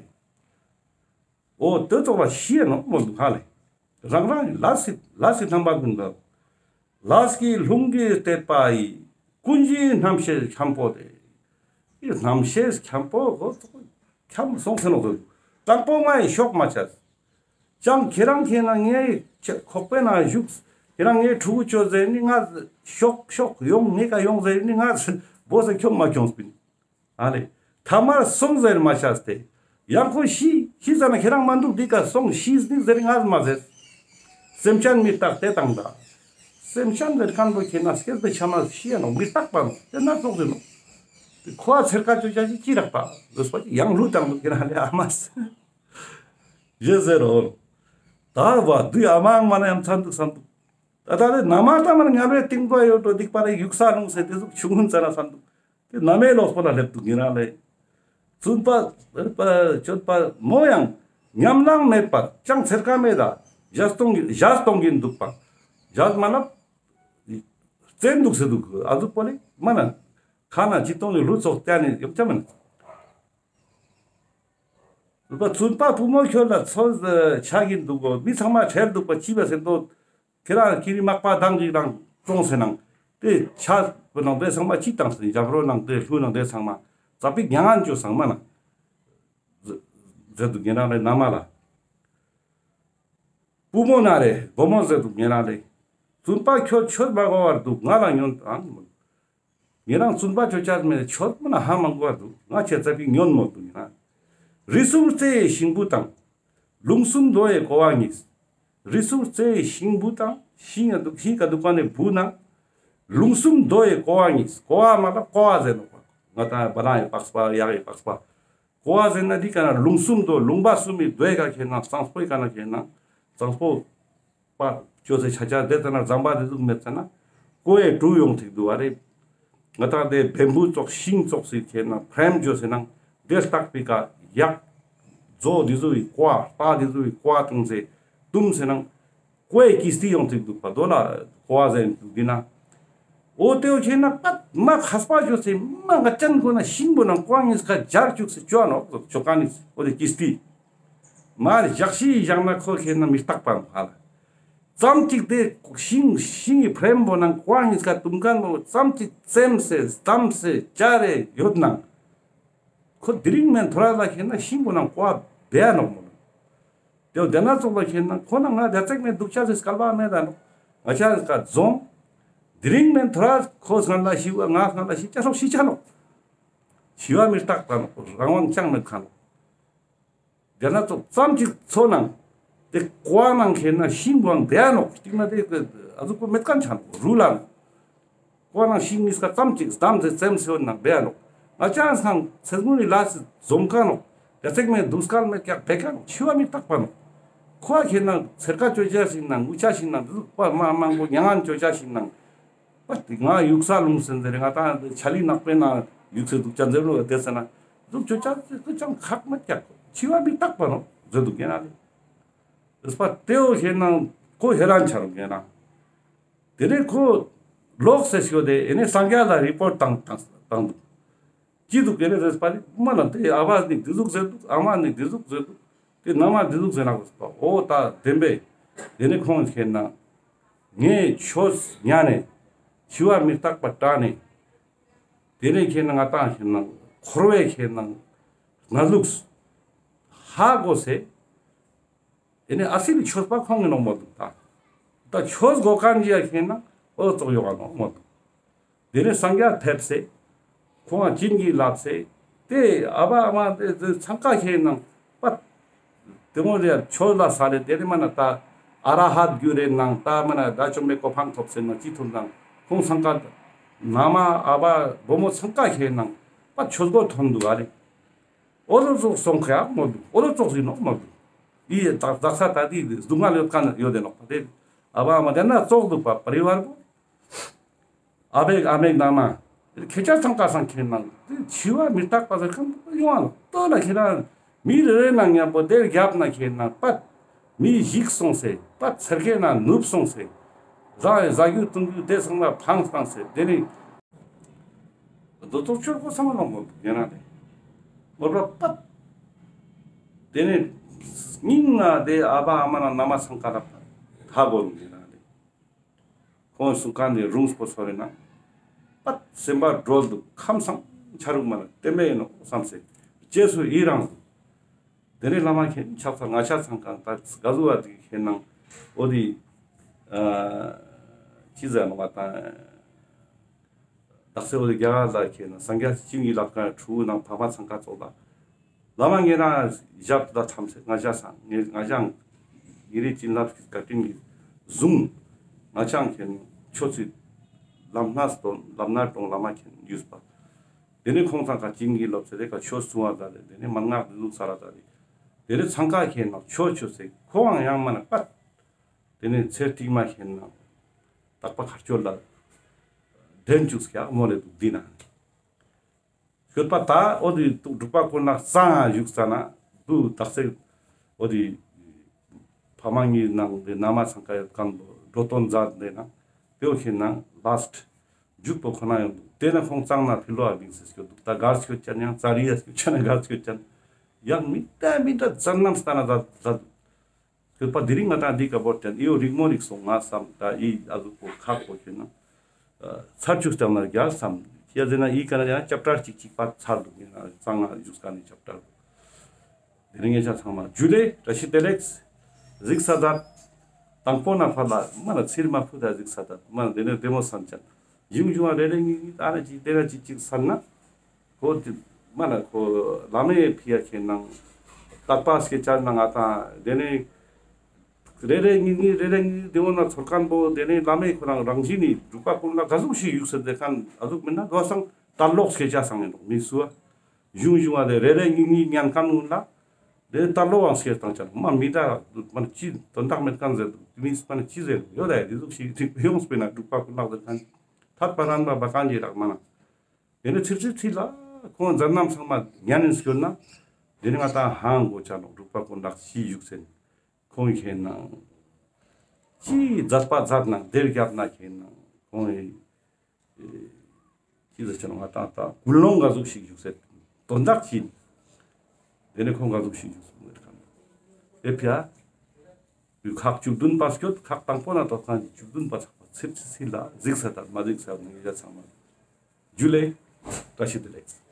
འོ་དེ་ཙོགས་ལ་ཤི་ཡ་ནོ་མོ་འདུག་ཧ་ལེ། རང་རང་ལ་སི་ལ་སི་ཐམ་པ་ཀུན་ལ། ལས་ཀྱི་རླུང་གིས་བསྟད་པ་ཡི། ཀུན་གཞི་རྣམ་ཤེས་འཁྱམ་པོ་དེ། ཡི་རྣམ་ཤེས་འཁྱམ་པོ་གོ་འཁྱམ་སོང་ཟེར་ནོ་གོ། དང་པོ་ང་ཡི་ཤོག་མ་ཆ། ཅང་ཁྱེད་རང་ཁྱེད་ན་ངའི་ཁོག་པའི་ནང་བཞུགས། ཁྱེད་རང་ངའི་ཕྲུ་གུ་ཆོ་ཟེར་ནི་ང་ཤོག་ཤོག་ཡོང་ངའི་ཀ་ཡོང་ཟེར་ནི་ང་བོ་ཟེར་ཁྱོང་མ་ཁྱོང་སྤིན། ཨ་ལེ། ཐ་མར་སོང་ཟེར་མ་ཆ་སྟེ། ཡང་ཁོ་ཤི་ཤི་ཟེར་ན་ཁྱེད་རང་མ་འདུག་འདི་ཀ་སོང་ཤི་ནི་ཟེར་ངར་མ་ཟེར། སེམས་ཅན་མི་རྟག་དེ་དང་འདྲ། སེམས་ཅན་ཟེར་མཁན་པོ་ཁྱེད་ན་སྐྱེས་པའི་ཆ་མ་ཤི་ཡ་ནོ་མི་རྟག་པ་ནོ་དེ་ན་ཙོགས་ཟེར་ནོ། དེ་ཁོ་ཨ་ཚེར་ཁ་ཅོ་ཅ་ཅི་ཅི་རག་པ་ཟེར་སོ་ཅི་ཡང་ལུ་དང་འདུག་ཁྱེད་རང་ལེ་ཨ་མ་ཟེར། ཞེས་ཟེར་རོ། ད་བ་དུས་ཨ་མའང་མ་ན་ཡང་ཚ་འདུག་བསམ་འདུག། ད་ད་དེ་ན་མ་ད་མ་ན་ཉར་བའི་ཏིང་པ་ཡོད་དོ་སྡིག་པ་རེ་ཡུག་ས་ལུང་ཟེར་དེ་ཟུག་ཆུང་ངུན་ཙ་ན་བསམ་འདུག། དེ་ན་མའི་ལོག་པ་ལ་སླེབས་འདུག་ཡིན་རང་ལེ། བཙུན་པ་པ་སྤྱོད་པ་མོ་ཡང་ཉམས་སྣང་མེད་པར་ཅང་ཚེར་ཁ་མེད་ད་ཞག་སྟོང་གི་ཞག་སྟོང་གིན་འདུག་པ། ཞག་མ་ལབ། བཙན་འདུག་ཟེར་འདུག་ཨ་ཟུག་པོ་ལེ་མ་ན། ཁ་ན་ཅི་སྟོང་གི་ལུས་ཚོགས་བསྟན་ནས་ཡོང་ཆ་མིན། བཙུན་པ་བུ་མོ་ཁྱོད་ལ་ཚོད་ཆགས་ཀྱིན་འདུག་གོ། མི་ཚང་མ་བྲལ་འདུག་པ་ཅི་བ་ཟེར་འདུག། ཁྱེད་རང་ཁྱེད་རི་མག་པ་དང་གཅིག་རང་གྲོངས་ཟེར་ནང་དེ་ཆ་བུ་ནང་དེ་ཚང་མ་ཅི་བཏང་ཟེར་ནི་རྒྱབ་རོ་ནང་དེ་ལྷུ་ནང་དེ་ཚང་མ་ཙ་པིག་མྱ་ངན་བཅོས་ཚང་མ་ན་ཟེར་འདུག་ཉེ་རང་ལེ་ན་མ་ལ། བུ་མོ་ན་རེ་བུ་མོ་ཟེར་འདུག་ཉེ་རང་ལེ། བཙུན་པ་ཁྱོད་ཆོས་མ་གོ་བར་འདུག་ང་ལ་ཉོན་དང་། ཉེ་རང་བཙུན་པ་ཅོ་ཅར་མེད་ཆོད་མ་ན་ཧ་མང་གོ་བ་འདུག། ང་ཆེ་ཙ་པིག་ཉོན་མོ་འདུག་ཡིན་ན། རི་སུམ་རྩེ་ཡི་ཤིང་བུ་དང་། ལུང་གསུམ་མདོ་ཡི་ཀོ་བ་གཉིས། རི་སུམ་རྩེ་ཡི་ཤིང་བུ་དང་། ཤིང་ཡ་འདུག་ཤིང་ག་འདུག་པ་ནི་བུ་ན། ལུང་གསུམ་མདོ་ཡི་ཀོ་བ་གཉིས། ཀོ་བ་མ་ལ་ཀོ་བ་ཟེར་ནོག་པ། ང་ད་བ་ན་ཡི་པགས་པ་ཡག་ཡི་པགས་པ། ཀོ་བ་ཟེར་ན་འདི་ཀ་ན་ལུང་གསུམ་མདོ་ལུང་པ་གསུམ་མི་མདོ་ཡི་ཀ་ཁེ་ན་གཙང་པོའི་ཀ་ན་ཁེ་ན་གཙང་པོ། པ་ཅོ་ཚེ་ཆ་ཆ་དེ་ཙ་ན་ཟམ་པ་དེ་ཟུག་མེད་ཙ་ན་ཀོ་ཡེ་གྲུ་ཡོང་ཐིག་འདུག་བ་རེད། ང་ཏང་དེ་བེམ་བུ་ཙོགས་ཤིང་ཙོགས་སི་ཁེ་ན་ཕྲེམ་ཅོ་ཟེར་ན་དེ་ལྟག་པི་ཀ་ཡག་མཛོ་དེ་ཟུག་གི་ཀོ་རྟ་དེ་ཟུག་གི་ཀོ་བཏང་ཚེ་དུམ་ཟེར་ན་ཀོ་ཡེ་ཀིས་ཏི་ཡོང་ཐིག་འདུག་པ་དོ་ལ་ཀོ་བ་ཟེར་འདུག་འདི་ན། འོ་དེའོ་ཁེ་ན་པད་མ་མཁས་པ་ཅོ་ཚེ་མ་ང་ཅན་ཁོ་ན་ཤིང་བུ་ནང་ཀོ་བ་གཉིས་ཀ་སྦྱར་བཅུག་སེ་ཅོ་ནོག་ཅོ་ཀ་ནི་འོ་དེ་ཀིས་ཏི། མར་ཞག་ཤི་ཞག་ན་ཁོ་ཁེ་ན་མི་རྟག་པ་ཧ་ལ། ཙམ་ཅིག་དེ་ཤིང་ཤིང་གི་ཕྲེམ་བོ་ནང་ཀོ་བ་གཉིས་ཀ་དུམ་ཀ་ནོ་ཙམ་ཅིག་ཙེམ་སེ་སྡམ་སེ་ཅར་རེ་ཡོད་ནང་། ཁོ་དེ་རིང་མེན་ཐོ་ར་ལ་ཁེ་ན་ཤིང་བོ་ནང་ཀོ་བ་བེ་ནོག་མོ། དེ་བོ་དེ་ན་ཙོགས་ལ་ཁེ་ན་ཁོ་ན་ང་རྒྱ་ཚེག་མེ་དུག་ཆ་སེ་སྐལ་བ་མེད་ད་ནོག། ང་ཆ་ཀ་རྫོང་། དེ་རིང་མེན་ཐོ་ར་ཁོ་སང་ལ་ཤི་བ་ང་སང་ལ་ཤི་ཆ་སོག་ཤི་ཆ་ནོག། ཤི་བ་མི་རྟག་པ་ནོག། རང་དབང་ཅང་མེད་ཁ་ནོག། དེ་ན་ཙོགས་ཙམ་ཅིག་ཚོ་ནང་། དེ་ཀོ་བ་ནང་ཁེ་ན་ཤིང་བོ་ནང་བེ་ནོག། སྟིང་ན་དེ་ཨ་ཟུག་པོ་མེད་ཁན་ཆ་ནོག་རུ་ལ་ནོག། ཀོ་བ་ནང་ཤིང་གཉིས་ཀ་ཙམ་ཅིག་སྡམ་སེ་ཙེམ་སེ་ཡོད་ནང་བེ་ནོག། ང་ཅང་སང་ཚེ་སྔོན་ནི་ལ་སི་འཛོམ་ཀ་ནོག། རྒྱ་ཚེག་མེ་དུག་སྐལ་མེད་ཀྱག་བེ་ཀ་ནོག། ཤི་བ་མི་རྟག་པ་ནོག། ཁོ་ཁེ་ན་ཚེར་ཀ་ཅོ་ཅ་ཞིག་ནང་མུ་ཆ་ཞིག་ནང་དུག་པ་མ་མང་པོ་མྱ་ངན་ཅོ་ཅ་ཞིག་ནང་། པ་ང་ཡུག་ས་ལུང་སེ་ཟེར་ང་ཏང་ཆ་ལི་ནག་པའི་ནང་ཡུག་སེ་དུག་ཅ་ཟེར་རོ་དེ་ཟེར་ན་དུག་ཅོ་ཅ་ཟེར་དུག་ཅང་ཁག་མེད་ཀྱག། ཤི་བ་མི་རྟག་པ་ནོག་ཟེར་དུག་ཡིན་ན་ལེ། རེས་པ་དེའོ་ཁེ་ན་ཁོ་ཧེ་རན་ཆ་རུག་ཡིན་ན། དེ་ནས་ཁོ་ལོག་སེ་ཤོ་དེ་ཨེ་ནས་སངས་རྒྱས་ལ་རི་པོར་ཊ་བཏང་བཏང་བཏང་འདུག། ཅི་འདུག་ཨེ་ནས་རེས་པ་ནི་མ་ལ་དེ་ཨ་བ་ནི་དེ་ཟུག་ཟེར་འདུག། ཨ་མ་ནི་དེ་ཟུག་ཟེར་འདུག། དེ་ན་མ་དེ་ཟུག་ཟེར་ན་རེས་པ་འོ་ད་བདེན་པས། དེ་ནས་ཁོང་ཁེ་ན་ངས་ཆོས་ཉན་ནས་འཆི་བ་མི་རྟག་པ་དྲན་ནས། དེ་ནས་ཁེ་ན་ང་ཏང་ཁེ་ན་འཁོར་བའི་ཁེ་ན་གནས་ལུགས་ཧ་གོ་སེ། དེ་ནས་ཨ་སི་ནི་ཆོས་པ་ཁོང་གི་ནོག་མོ་འདུག་ད། ད་ཆོས་གོ་ཁན་ཅིག་ཡ་ཁེ་ན་འོ་ཙོགས་ཡོང་ང་ནོག་མོ་འདུག། དེ་ནས་སངས་རྒྱས་ཕེབས་སེ་ཁོང་ང་བྱིན་གྱིས་བརླབས་སེ་དེ་ཨ་བ་ཨ་མ་དེ་དེ་ཚང་ཀ་ཁེ་ན་པ་དེ་མོ་རེ་ཆོས་ལ་ས་ལེ་དེ་ནས་མ་ན་ད་ཨ་ར་ཧད་གྱུར་རེ་ནང་ད་མ་ན་དགྲ་བཅོམ་པའི་གོ་འཕང་ཐོབ་སེ་ན་ཅི་ཐུབ་ནང་ཁོང་ཚང་ཀ་ན་མ་ཨ་བ་བུ་མོ་ཚང་ཀ་ཁེ་ན་པ་ཆོས་གོ་ཐོན་འདུག་ཨ་རེ། འོ་ལོ་ཙོགས་སོང་ཁ་ཡག་མོ་འདུག། འོ་ལོ་ཙོགས་ཡིན་ནོག་མོ་འདུག། འདི་ཡི་དག་དག་ས་ད་འདི་སྡུག་བསྔལ་ཡོད་ཁན་ཡོད་དེ་ནོག་པ་དེ། ཨ་བ་ཨ་མ་དེ་ན་ཙོགས་འདུག་པ་པ་རི་བར་པོ། ཨ་བེག་ཨ་མེག་ན་མ། ཁྱེད་ཅག་ཚང་ཀ་སང་ཁེ་ན་འཆི་བ་མི་རྟག་པ་ཟེར་ཁན་ཡོང་ང་ལོ་ལྟོས་ལ་ཁེ་ན་མི་རེ་རེ་ན་མཉམ་པོ་དེར་རྒྱབ་ན་ཁེ་ན་པད་མི་ཞིག་སོང་སེ་པད་ཚེར་ཁེ་ན་ནུབ་སོང་སེ་ཟ་ཟ་རྒྱུ་བཏུང་རྒྱུ་དེ་ཚང་མ་ཕངས་བཏང་སེ་དེ་ནི། རྡོ་ཐོག་ཆོས་སྐོར་ཚང་མ་ནོག་མོ་ཡོད་ན་དེ། མོ་ར་པད། དེ་ནས་སྙིང་ན་དེ་ཨ་བ་ཨ་མ་ན་ན་མ་ཚང་ཀ་ར་པད་ཧ་གོ་རུང་ཡོད་ན་དེ། ཁོང་གསུང་ཁན་དེ་རུང་སྤོ་སོ་རེ་ན། པད་སེམས་པ་སྒྲོལ་འདུག། ཁམས་སང་ཆ་རུག་མ་ན་བསྟན་པ་ཡིན་ནོག་བསམ་སེ། རྗེས་སུ་ཡི་རང་འདུག། དེ་ནས་བླ་མ་མཁྱེན་ཕྱག་འཚལ་ང་ཆ་ཚང་ཀ་ད་ག་ཟུག་བ་དེ་ཁེ་ན་འོ་དེ། ཨ་ཅི་ཟེར་ནོག་པ་དང་། དག་ས་འོ་དེ་རྒྱ་གར་ལ་ཁེ་ན་སངས་རྒྱས་བྱིན་གྱིས་བརླབས་ཁན་ཕྲུ་གུ་ནང་ཕ་མ་ཚང་ཀ་ཙོགས་ལ། བླ་མ་ངེ་རང་ཞབས་ལ་འཐམས་སེ་ང་ཞ་སང་ངེ་ང་ཞའང་ཉེ་རེ་བྱིན་རླབས་ཀྱི་བཀའ་དྲིན་གྱིས་བཟུང་། ང་ཞའང་ཁེ་ན་ཆོས་ཚིག་ལམ་སྣ་སྟོན་ལམ་སྣ་དྲོངས་བླ་མ་མཁྱེན་ཡུས་པ། དེ་ནས་ཁོང་ཚང་ཀ་བྱིན་གྱིས་རློབས་སེ་དེ་ཀ་ཆོས་གསུང་བ་ད་རེ་དེ་ནས་མན་ངག་འདི་ལུགས་ས་ར་ད་རེ། དེ་ནས་ཚང་ཀ་ཁེ་ན་ཆོས་ཆོས་སེ་ཁོའང་ཡང་མ་ན་པད། དེ་ནས་ཚེ་ཐིག་མ་ཁེ་ན་དག་པ་མཁའ་སྤྱོད་ལ་འདྲེན་བཅུག་སྐྱག་མོ་ལེ་འདུག་འདི་ན། ཤོད་པ་ད་འོ་དེ་འདུག་འབྲུག་པ་ཀུན་ལ་གཙང་བཞུགས་ས་ན་འདུག་དག་ས་འོ་དེ་ཕ་མ་གཉིས་ནང་དེ་ན་མ་ཚང་ཀ་ཡོད་ཁན་འགྲོ་དོན་མཛད་དེ་ན་དེའོ་ཁེ་ན་ལཱསྟ་མཇུག་པོ་ཁོ་ན་ཡོང་འདུག། དེ་ན་ཁོང་གཙང་ན་ཕི་ལོ་ཨ་བིང་སེ་སྐྱོད་འདུག། ད་གར་སྐྱོད་ཅན་ཡང་ཙ་རི་ཡ་སྐྱོད་ཅན་ཡང་གར་སྐྱོད་ཅན་ཡང་མི་ད་མི་ད་ཙན་ནམ་སྟ་ན་ད་ད་འདུག། སྐྱོད་པ་དེ་རིང་ང་ཏང་འདི་ཀ་བོར་ཏེ་ཨིའོ་རིག་མོ་རིག་སོང་ང་བསམ། ད་ཨི་ཨ་ཟུག་པོ་ཁག་པོ་ཁྱོད་ན་ཚར་བཅུག་སྟེ་ན་རྒྱལ་བསམ། ཁྱེད་ཟེར་ན་ཨི་ཀ་ན་ཡང་ཅབ་ཊར་གཅིག་གཅིག་པ་ཚར་འདུག་ཡིན་ན་གཙང་ང་བཞུགས་ཀ་ནི་ཅབ་ཊར། དེ་རིང་ངེད་ཅག་ཚང་མ་ཇུ་ལེ་བཀྲ་ཤིས་བདེ་ལེགས། གཟིགས་ས་ད་དང་པོ་ན་ཕར་ལ་མ་ན་ཚིར་མ་ཕུ་ད་གཟིགས་ས་ད་མ་དེ་ནས་བདེ་མོ་བསམ་ཅན། ཡུང་ཡུང་བ་རེ་རེ་གཉིས་གཉིས་ད་ནི་ཅིག་དེ་ན་ཅིག་ཅིག་སན་ན། ཁོ་དེ་མ་ན་ཁོ་བླ་མའི་ཕི་ཡ་ཁེན་ནང་དད་པ་སྐྱེ་ཆ་ནང་ང་ཏང་དེ་ནས་རེ་རེ་གཉིས་གཉིས་རེ་རེ་གཉིས་དེ་འོ་ན་ཚོར་ཁན་པོ་དེ་ནས་བླ་མའི་ཁོ་རང་རང་བཞིན་ནི་འབྲུག་པ་ཀུན་ལེགས་ག་ཟུག་ཞིག་ཡུག་སེ་དེ་ཁན་ཨ་ཟུག་མིན་ན་དོ་སང་དད་ལོག་སྐྱེ་ཆ་སང་ཡིན་ནོག་མི་སུ་བ། ཡུང་ཡུང་བ་དེ་རེ་རེ་གཉིས་གཉིས་ཉན་ཁན་ཀུན་ལ་དེ་དད་ལོག་བང་སྐྱེ་བཏང་ཆ་ནོག་མ་མི་ད་མ་ན་ཅི་དོན་དག་མེད་ཁན་ཟེར་མི་མ་ན་ཅི་ཟེར་ཡོད་དེ་དེ་ཟུག་ཞིག་ཡོངས་པས་ན་འབྲུག་པ་ཀུན་ལེགས་ཟེར་ཁན་ཐད་པ་རན་པ་བ་ཀན་གྱི་རག་མ་ན། དེ་ནས་ཚིག་ཚིག་ཚིག་ལ་ཁོང་མཛད་རྣམ་ཚང་མ་ཉན་ནས་སྐྱོར་ན། དེ་ནས་ང་ཏང་ཧང་གོ་ཆ་ནོག་འབྲུག་པ་ཀུན་ལེགས་ཞིག་ཡུག་སེ་ནི། ཁོང་ཁེན་ནང་ཅི་མཛད་པ་མཛད་ནང་དེར་རྒྱབ་ན་ཁེན་ནང་ཁོང་ཨེ་ཅི་ཟེར་ཆ་ནོག་ང་ཏང་ད་ཀུན་སློང་ག་ཟུག་ཞིག་ཡུག་སེ་དོན་དག་ཅི། དེ་ནས་ཁོང་ག་ཟུག་ཞིག་ཡུག་སེ་ནི་ཁ་ནོག་དེ་ཕི་ཡ། ཁག་བཅུ་བདུན་པ་སྐྱོད་ཁག་དང་པོ་ན་ཏོག་ཁན་གྱི་བཅུ་བདུན་པ་ཚག་པ་ཚིར་ཚི་ཚི་ལ་གཟིགས་ས་དང་མ་གཟིགས་ས་ནི་ཡ་ཚང་མ་ཇུ་ལེ། བཀྲ་ཤིས་བདེ་ལེགས།